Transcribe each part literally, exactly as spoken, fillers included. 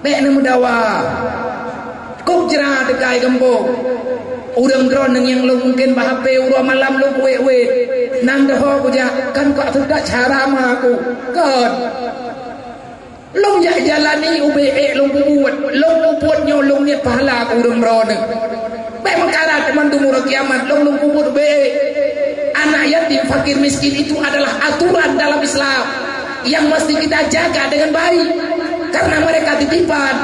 Bèk neumeudawa. Kôb jra teuka i gampông. Ureueng droeneuh nyang lôn mungken bak H P uroe malam lôn kuwét-wét. Nan deuh kujak, kan kok teudak cara ma aku. Kon. Lôn jak jalani ubé ék lôn peubuet. Lôn peubuet nyoe lôn niet pahala keu ureueng droeneuh. Bèk meukarat mandum uroe kiamat lôn lôn peubuet ubé ék. Anak yatim, fakir, miskin itu adalah aturan dalam Islam yang mesti kita jaga dengan baik. Karena mereka titipan.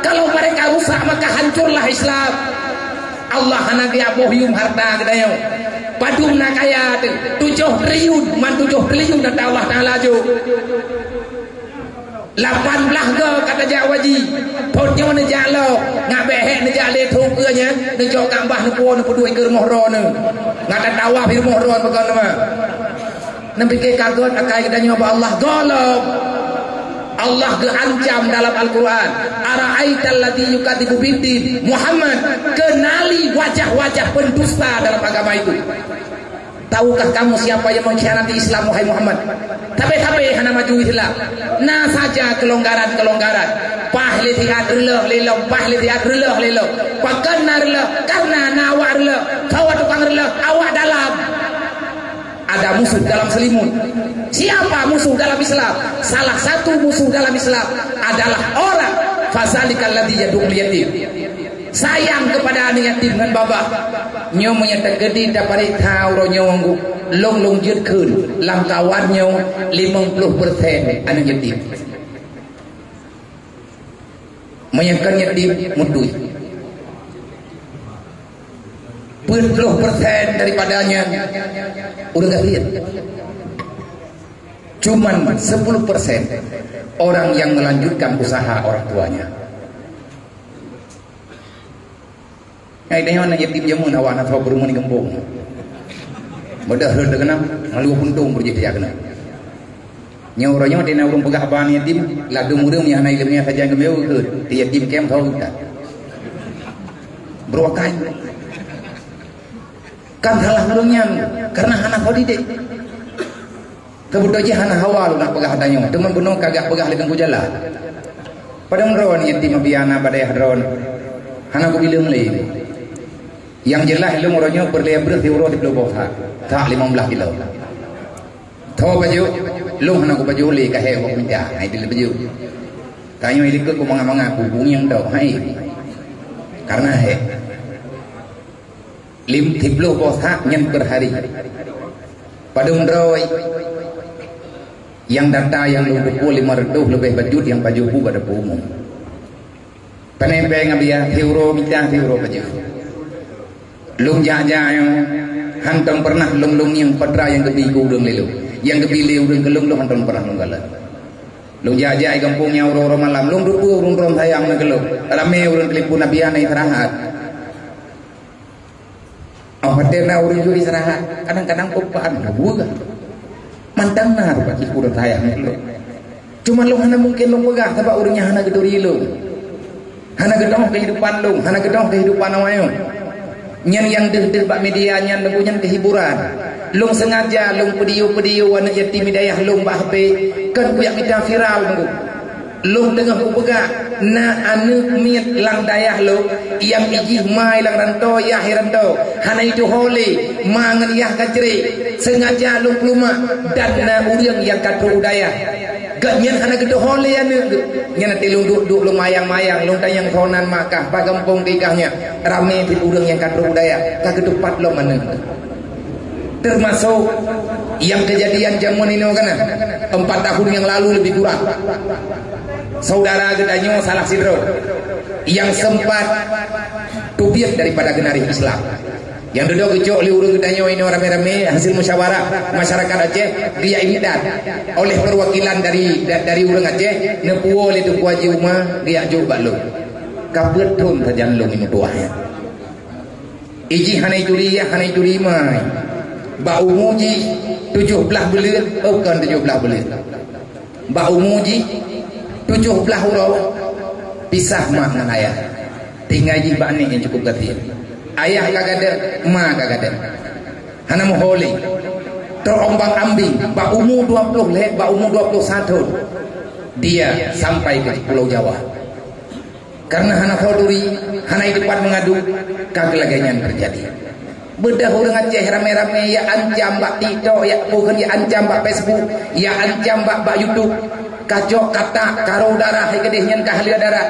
Kalau mereka rusak, maka hancurlah Islam. Allah hana geuboh yuem harta geutanyoe. Padum na kaya teuh, tujoh triliun, man tujoh triliun harta Allah Taala jok. Lapan blaih goe ka tajak haji. Phon nyoe neujak lom, ngat bèk hék neujak lé thôn keue nyan, neucok Ka'bah neupuwoe neupeuduek keu rumoh droeneuh. Ngat tatawaf di rumoh droeneuh peugah nama. Neupike ka gèt akai geutanyoe bak Allah, gohlom. Allah geuancam dalam Al-Quran, "Ara'aital ladzi yukadzibu biddin." Muhammad, kenali wajah-wajah pendusta dalam agama itu. Tahukah kamu siapa yang mengkhianati Islam, wahai Muhammad? Tapi-tapi hana maju Islam. Na saja kelonggaran-kelonggaran. Paih lé siat reuloh lé lom, paih lé siat reuloh lé lom. Pakon na reuloh? Karena na awak reuloh. Sawa tukang reuloh, awak dalam. Ada musuh dalam selimut. Siapa musuh dalam Islam? Salah satu musuh dalam Islam adalah orang, "Fazalikal ladzi yadu'ul yatim." Sayang kepada aneuk yatim ngon babah. Nyoe meunyo teukeudi taparéksa uroe nyoe, lôn-lôn jeuet kheun, lam kawan nyoe limong ploh persen aneuk yatim. Meunyo kon yatim, mutui. Peuet ploh persen daripada nyan ureueng gasien. Cuman sepuluh persen orang yang melanjutkan usaha orang tuanya. Hai, tanyoe aneuk yatim jameun awak na soe peurumoh di gampông. Mudah rot teukeunang, malu puntông beujih tajak keunan. Nyoe uroe nyoe teuh na ureueng peugah haba aneuk yatim, ladôm ureueng nyang hana ileumèe sajan geumiyueb keu yatim kém soe geutan. Beureuwakan. Kan salah ureueng nyan, karena hana soe didik. Keubeutôi jih hana hawa lôn nak peugah tanyoe, teuma bunoe ka gak peugah lé Teungku Jalan. Padahai droeneuh yatim mabiana bak dayah droeneuh. Hana kubileung lé. Nyang jeulaih lôn uroe nyoe peureulèe breueh siuroe siploh boh that, that limong blaih kilo. Tho pajoh, lôn hana kupajoh lé ka hék bak mita, hai dilèe pajoh. Tanyoe ilikeue ku mangat-mangat ku bungieng tho, hai. Karena hék. Lim-, siploh boh that nyan per hari. Padum droe nyang data nyang lôn teupeue lima reutôh leubeh bacut nyang pajoh bu bak dapur umum. Pane péng abiah, siuroe mita, siuroe pajoh. Lôn jak-jak nyoe, hantom peureunah lôn lôn ngieng patra nyang geubi keu ureueng lé lôn. Nyang geubi lé ureueng keu lôn, lôn hantom peureunah lôn galak. Lôn jak-jak i gampông nyan uroe-uroe malam, lôn teupeue ureueng droe sayang na keu lôn. Ramé ureueng telepon abiah na istirahat. Óh watèe na ureueng juri istirahat, kadang-kadang peue-peue na buet. Mantong na rupa jih ureueng sayang ngon lôn. Cuma lôn hana mungken lôn peugah sabab ureueng nyan hana geuturi lôn. Hana geudoh keuhidupan lôn, hana geudoh keuhidupan awak nyoe. Nyan nyang deuh-deuh bak media nyan lôn nyan keuhiburan. Lôn sengaja lôn peudiyeu-peudiyeu aneuk yatim di dayah lôn bak H P, kon kujak mita viral lôn. Lôn teungoh kupeugah, na aneuk miet lam dayah lôn nyang ijih ma i lam rantô, yah i rantô, hana ituho lé, ma ngon yah ka cré, sengaja lôn peulumak, dan na ureueng nyang ka trok u dayah. Gobnyan hana geutuho lé aneuk geuh. Nyan até lôn duek-duek lôn mayang-mayang, lôn tanyong soe nan mak kah, bak gampông kah nyan, ramé cit ureueng nyang ka trok u dayah, ka geutupat lom aneuk geuh. Termasuk nyang keujadian jameun inoe kana, empat tahun yang lalu lebih kurang. Saudara geutanyoe salah sidroe nyang sempat teubiet daripada geunaréh Islam. Nyang dudoe geucok lé ureueng geutanyoe inoe ramé-ramé hasil musyawarah masyarakat Aceh, geujak imitan oleh perwakilan dari, da-, dari ureueng Aceh, neupuwoe lé Teungku Haji Uma, geujak jok bak lôn. Ka peuet thon sajan lôn meutuwah nyan. Ijih hana ituri yah, hana ituri ma. Bak umu jih tujoh blaih buleuen, oh, kon tujoh blaih buleuen. Bak umu jih tujoh blaih uroe, pisah mak ngon ayah. Tinggai jih bak aneuk nyang cukup gasien. Ayah ka gadôh, ma ka gadôh. Hana meuho lé. Trok ombang-ambing, bak umu dua ploh lhèe, bak umu dua ploh satu thon. Dia sampai ke Pulau Jawa. Karena hana khoduri, hana teumpat mengadu, ka lagée nyan terjadi. Beudah ureuëng Aceh ramé-ramé ya ancam bak TikTok, ya bukan ya ancam bak Facebook, ya ancam bak, bak YouTube. Kacok katak, karo darah, hai keudeh nyan ka haleueh darah.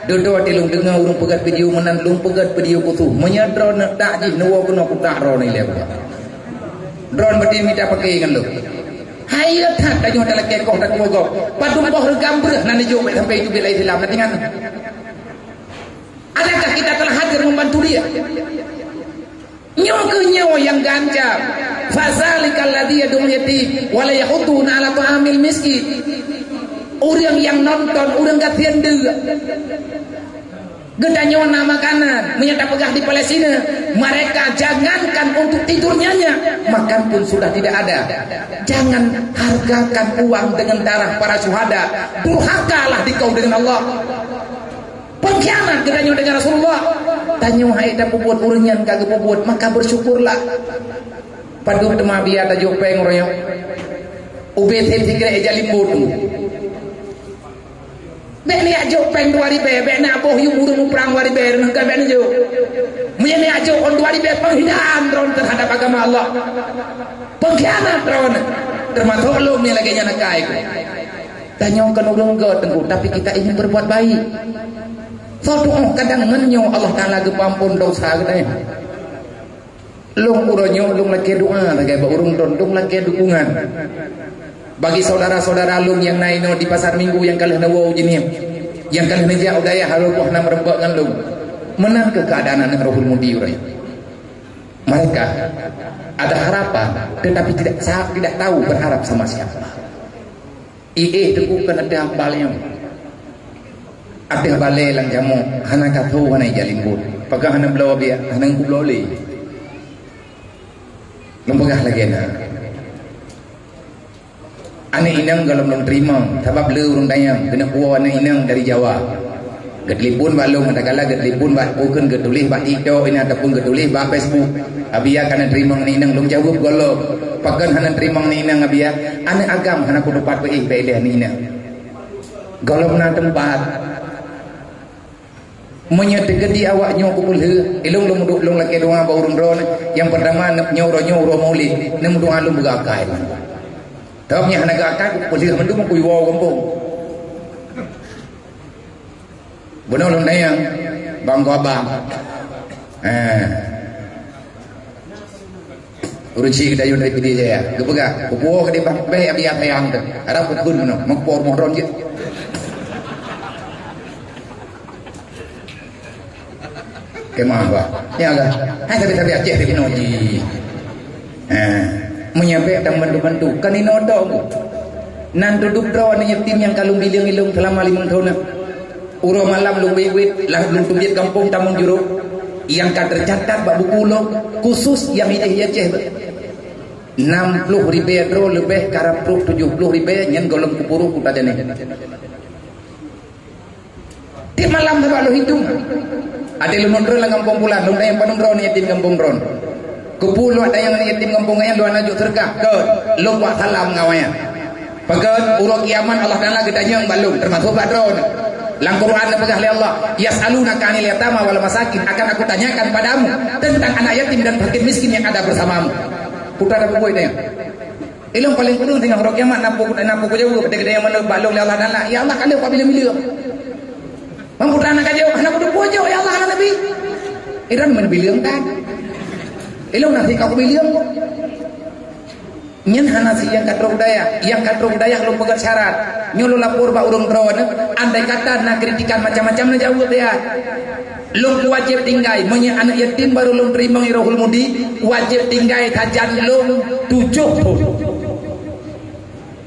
Dodo ti lôn deungoe ureuëng peugét video meunan, lôn peugét video khusus. Meunyoe droeneuh tak jih neuwoe keunoe kutak droeneuh ilée buah. Droeneuh beuti mita pakai ngon lôn. Hai ya that tanyoe talakée koh takuwoe gob. Padum boh reugam breuh nan jok sampai itu bila Islam nanti ngan. Adakah kita telah hadir membantu dia? Nyoe keuh nyoe nyang geuancam. Fazalikal ladzi yad'ul yatim wa la yahuddu ala ta'amil miskin. Ureuëng nyang nonton, ureuëng gasien deuk. Geutanyoe na makanan, meunyoe tapeugah di Palestina, mereka jangankan untuk tidur nyenyak, makan pun sudah tidak ada. Jangan hargakan uang dengan darah para syuhada. Durhakalah dikau dengan Allah. Pengkhianat geutanyoe dengan Rasulullah. Tanyoe hai tapeubuet ureuëng nyan ka geupeubuet, maka bersyukurlah. Padum teuma biya tajok péng uroe nyoe. Ubé sép sikrek ija limbo tu. Bék ni ajok péng dua ribée, bék na boh yum ureuëng muprang dua ribée, nang ka bék ni jok. Meunyoe ni ajok on dua ribée penghinaan droen terhadap agama Allah. Pengkhianat droen. Termasuk lom ni lagée nyan akai. Tanyoe kon ureuëng gét teungku, tapi kita ingin berbuat baik. Soe tuoh kadang ngon nyoe Allah Taala geupeuampon dosa geutanyoe. Lôn uroe nyoe lôn lakée doa lagée bak ureuëng droen, lôn lakée dukungan. Bagi saudara-saudara lôn nyang na inoe di Pasar Minggu nyang ka lheueh neuwoe u Jeunieb, nyang ka lheueh neujak u dayah haloe boh na meurumpok ngon lôn. Meunan keuh keuadaan aneuk Rohul Mudi uroe nyoe. Mereka ada harapan, tetapi tidak sa-, tidak tahu berharap sama siapa. Iéh teungku keuneuk teuh hambal nyoe. Ateueh balée lam jamok, hana katho hana ija limbot. Pakon hana bloe biak, hana kubloe lé. Lôn peugah lagée na. Aneuk inong gohlom lôn teurimong, sabab le ureuëng dayang keuneuk puwoe aneuk inong dari Jawa. Geutelepon bak lôn, kadang-kadang geutelepon bak, bukon geutuléh bak TikTok ini ataupun geutuléh bak Facebook. Abiya ka neuteurimong aneuk inong, lôn jaweueb gohlom. Pakon hana teurimong aneuk inong, Abiya? Aneuk agam hana kutupat peuéh bak ilée aneuk inong. Gohlom na teumpat. Meunyoe teukeudi awak nyoe kupeulheueh, ilong lôn meudu-, lôn lakée doa bak ureuëng droe, nyang peurtama nyoe uroe nyoe uroe Maulid, neumeudoa lôn beugakai. Tapi nyang hana gakai kupeulheueh mandum kuwoe gampông. Bunoe lôn tanyong, bang ko abang. Eh. Ureuëng chik geutanyoe dari Pidie Jaya. Geupeugah, kupuwoe keu dibah, beh Abiya sayang teuh. Harab kukheun meunoe, meupuwoe rumoh droen jeuet. Kemah bah. Ya kan? Hai sabe-sabe Aceh di bunoe jih. Ha. Meunyoe bék dan bantu-bantu. Kan inoe tok. Nan tudub droe aneuk yatim nyang ka lôn bileung ilong seulama limong thon na. Uroe malam lôn wét-wét, lam lôn teubiet gampông tamong jurok, nyang ka teucatat bak buku lôn, khusus nyang ideh Aceh. Nam ploh ribée droe leubeh karab troh tujoh ploh ribée nyan gohlom kupuruh kuta janéh. Tiep malam sabab lôn hitung. Até lôn nonton lam gampông bulan, lôn tanyong padum droe aneuk yatim gampông droen. Keupeue lôn tanyong aneuk yatim gampông nyan lôn hana jok seudeukah? Keu lôn buat salam ngon awaknyan. Pakon uroe kiamat Allah Taala geutanyong bak lôn, teumasok bak droe. Lam Quran neupeugah lé Allah, "Yas'alunaka 'anil yatama wal masakin," akan Aku tanyakan padamu tentang anak yatim dan fakir miskin yang ada bersamamu. Putra dan peubuet tanyong. Ilong paling kureueng singoh uroe kiamat na peue, na peue kujaweueb, geutanyoe manök bak lôn lé Allah Taala, "Ya Allah, ka lheueh kubileung-bileung." Bang putra na kajaweueb, "Hana kuteupeu jaweueb, ya Allah, hana Nabi." Iran meubileung kan? Ilong na sika kubileung. Nyan hana si nyang ka troh dayah, nyang ka troh dayah lôn peugah syarat. Nyoe lôn lapor bak ureuëng droe, andai kata na kritikan macam-macam na jaweueb ya. Lôn wajéb tinggai, meunyoe aneuk yatim barô lôn teurimong i Rohul Mudi, wajéb tinggai sajan lôn tujoh thon.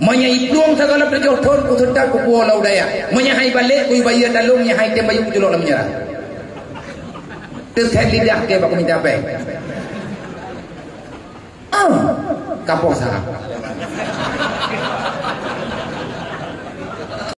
Meunyoe iplueng sigohlom tujoh thon, kuseutôt kupuwoe lam dayah. Meunyoe hai balek, kubayeue talong, nyoe hai tem bayeue kuculok lam penjara. Teuthét lidah keu bak kumita péng. Ah, kapoh sa.